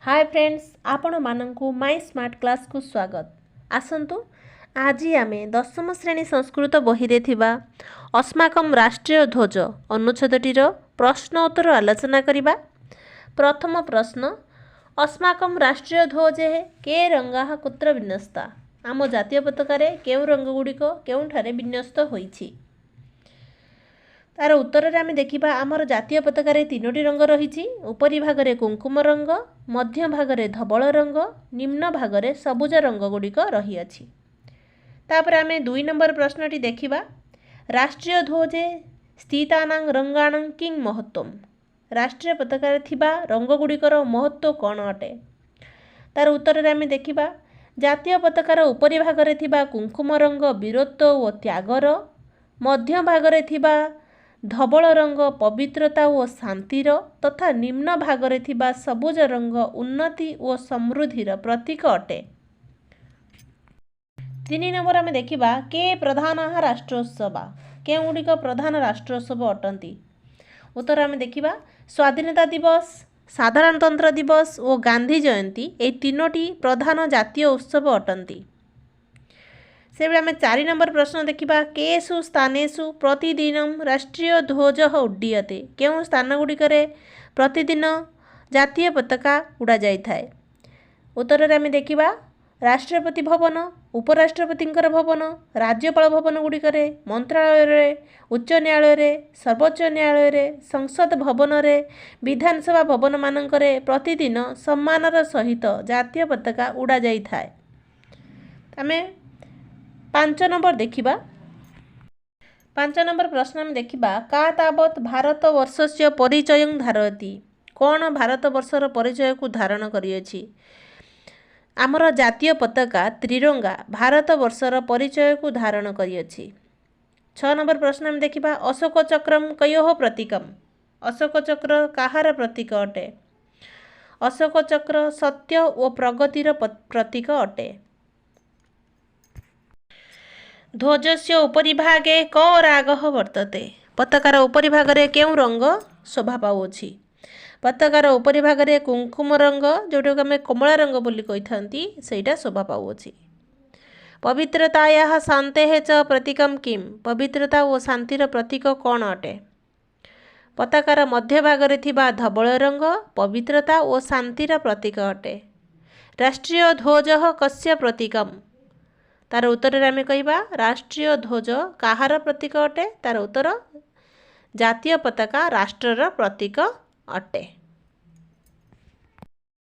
ହାଏ friends, ଆପଣମାନଙ୍କୁ ମାଇ smart କ୍ଲାସ୍କୁ ସ୍ୱାଗତ। ଆସନ୍ତୁ, ଆଜି ଆମେ ଦଶମ ଶ୍ରେଣୀ ସଂସ୍କୃତ ବହିରେ ଥିବା ଅସ୍ମାକಂ ରାଷ୍ଟ୍ରୀୟ ଧ୍ୱଜ ଅନୁଚ୍ଛେଦଟିର ପ୍ରଶ୍ନ ଉତ୍ତର ଆଲୋଚନା କରିବା। ପ୍ରଥମ ପ୍ରଶ୍ନ, ଅସ୍ମାକಂ ରାଷ୍ଟ୍ରୀୟ ଧ୍ୱଜେ କେ ରଙ୍ଗାଃ କୁତ୍ର ବିନ୍ୟସ୍ତା? ଆମ ଜାତୀୟ ପତାକାରେ କେଉଁ ରଙ୍ଗଗୁଡ଼ିକ କେଉଁଠାରେ ବିନ୍ୟସ୍ତ ହୋଇଛି? ତାର ଉତ୍ତରରେ ଆମେ ଦେଖିବା, ଆମର ଜାତୀୟ ପତାକାରେ ତିନୋଟି ରଙ୍ଗ ରହିଛି। ଉପରି ଭାଗରେ କୁଙ୍କୁମ ରଙ୍ଗ, ମଧ୍ୟ ଭାଗରେ ଧବଳ ରଙ୍ଗ, ନିମ୍ନ ଭାଗରେ ସବୁଜ ରଙ୍ଗ ଗୁଡ଼ିକ ରହିଅଛି। ତାପରେ ଆମେ 2 ନମ୍ବର ପ୍ରଶ୍ନଟି ଦେଖିବା। ରାଷ୍ଟ୍ରୀୟ ଧ୍ୱଜେ ସ୍ଥିତାନାଂ ରଙ୍ଗାଣାଂ କିଂ ମହତ୍ତ୍ୱମ୍? ରାଷ୍ଟ୍ରୀୟ ପତାକାରେ ଥିବା ରଙ୍ଗଗୁଡ଼ିକର ମହତ୍ତ୍ୱ କ'ଣ ଅଟେ? ତାର ଉତ୍ତରରେ ଆମେ ଦେଖିବା, ଜାତୀୟ ପତାକାର ଉପରି ଭାଗରେ ଥିବା କୁଙ୍କୁମ ରଙ୍ଗ ବୀରତ୍ୱ ଓ ତ୍ୟାଗର, ମଧ୍ୟ ଭାଗରେ ଥିବା ଧବଳ ରଙ୍ଗ ପବିତ୍ରତା ଓ ଶାନ୍ତିର ତଥା ନିମ୍ନ ଭାଗରେ ଥିବା ସବୁଜ ରଙ୍ଗ ଉନ୍ନତି ଓ ସମୃଦ୍ଧିର ପ୍ରତୀକ ଅଟେ। 3 ନମ୍ବର ଆମେ ଦେଖିବା, କେ ପ୍ରଧାନ ରାଷ୍ଟ୍ରୋତ୍ସବ? କେଉଁଗୁଡ଼ିକ ପ୍ରଧାନ ରାଷ୍ଟ୍ରୋତ୍ସବ ଅଟନ୍ତି? ଉତ୍ତର ଆମେ ଦେଖିବା, ସ୍ୱାଧୀନତା ଦିବସ, ସାଧାରଣତନ୍ତ୍ର ଦିବସ ଓ ଗାନ୍ଧୀ ଜୟନ୍ତୀ ଏହି ତିନୋଟି ପ୍ରଧାନ ଜାତୀୟ ଉତ୍ସବ ଅଟନ୍ତି। ସେଭଳି ଆମେ 4 ନମ୍ବର ପ୍ରଶ୍ନ ଦେଖିବା। କେଷୁ ସ୍ଥାନେଷୁ ପ୍ରତିଦିନ ରାଷ୍ଟ୍ରୀୟ ଧ୍ୱଜ ଉଡ୍ଡୀୟତେ? କେଉଁ ସ୍ଥାନ ଗୁଡ଼ିକରେ ପ୍ରତିଦିନ ଜାତୀୟ ପତାକା ଉଡ଼ାଯାଇଥାଏ? ଉତ୍ତରରେ ଆମେ ଦେଖିବା, ରାଷ୍ଟ୍ରପତି ଭବନ, ଉପରାଷ୍ଟ୍ରପତିଙ୍କର ଭବନ, ରାଜ୍ୟପାଳ ଭବନ ଗୁଡ଼ିକରେ, ମନ୍ତ୍ରାଳୟରେ, ଉଚ୍ଚ ନ୍ୟାୟାଳୟରେ, ସର୍ବୋଚ୍ଚ ନ୍ୟାୟାଳୟରେ, ସଂସଦ ଭବନରେ, ବିଧାନସଭା ଭବନମାନଙ୍କରେ ପ୍ରତିଦିନ ସମ୍ମାନର ସହିତ ଜାତୀୟ ପତାକା ଉଡ଼ାଯାଇଥାଏ। ଆମେ 5 ନମ୍ବର ଦେଖିବା। 5 ନମ୍ବର ପ୍ରଶ୍ନ ଆମେ ଦେଖିବା, କା ତାବତ୍ ଭାରତ ବର୍ଷସ୍ୟ ପରିଚୟଂ ଧାରୟତି? କ'ଣ ଭାରତବର୍ଷର ପରିଚୟକୁ ଧାରଣ କରିଅଛି? ଆମର ଜାତୀୟ ପତାକା ତ୍ରିରଙ୍ଗା ଭାରତବର୍ଷର ପରିଚୟକୁ ଧାରଣ କରିଅଛି। 6 ନମ୍ବର ପ୍ରଶ୍ନ ଆମେ ଦେଖିବା, ଅଶୋକ ଚକ୍ରମ୍ କୟୋଃ ପ୍ରତୀକମ୍? ଅଶୋକ ଚକ୍ର କାହାର ପ୍ରତୀକ ଅଟେ? ଅଶୋକ ଚକ୍ର ସତ୍ୟ ଓ ପ୍ରଗତିର ପ୍ରତୀକ ଅଟେ। ଧ୍ୱଜସ୍ୟ ଉପରିଭାଗେ କ ରାଗଃ ବର୍ତ୍ତତେ? ପତାକାର ଉପରିଭାଗରେ କେଉଁ ରଙ୍ଗ ଶୋଭା ପାଉଅଛି? ପତାକାର ଉପରିଭାଗରେ କୁଙ୍କୁମ ରଙ୍ଗ, ଯେଉଁଟାକୁ ଆମେ କମଳା ରଙ୍ଗ ବୋଲି କହିଥାନ୍ତି, ସେଇଟା ଶୋଭା ପାଉଅଛି। ପବିତ୍ରତାୟାଃ ଶାନ୍ତେଃ ଚ ପ୍ରତୀକମ୍ କିମ୍? ପବିତ୍ରତା ଓ ଶାନ୍ତିର ପ୍ରତୀକ କ'ଣ ଅଟେ? ପତାକାର ମଧ୍ୟଭାଗରେ ଥିବା ଧବଳ ରଙ୍ଗ ପବିତ୍ରତା ଓ ଶାନ୍ତିର ପ୍ରତୀକ ଅଟେ। ରାଷ୍ଟ୍ରୀୟ ଧ୍ୱଜଃ କସ୍ୟ ପ୍ରତୀକମ୍? ତାର ଉତ୍ତରରେ ଆମେ କହିବା, ରାଷ୍ଟ୍ରୀୟ ଧ୍ୱଜ କାହାର ପ୍ରତୀକ ଅଟେ? ତାର ଉତ୍ତର, ଜାତୀୟ ପତାକା ରାଷ୍ଟ୍ରର ପ୍ରତୀକ ଅଟେ।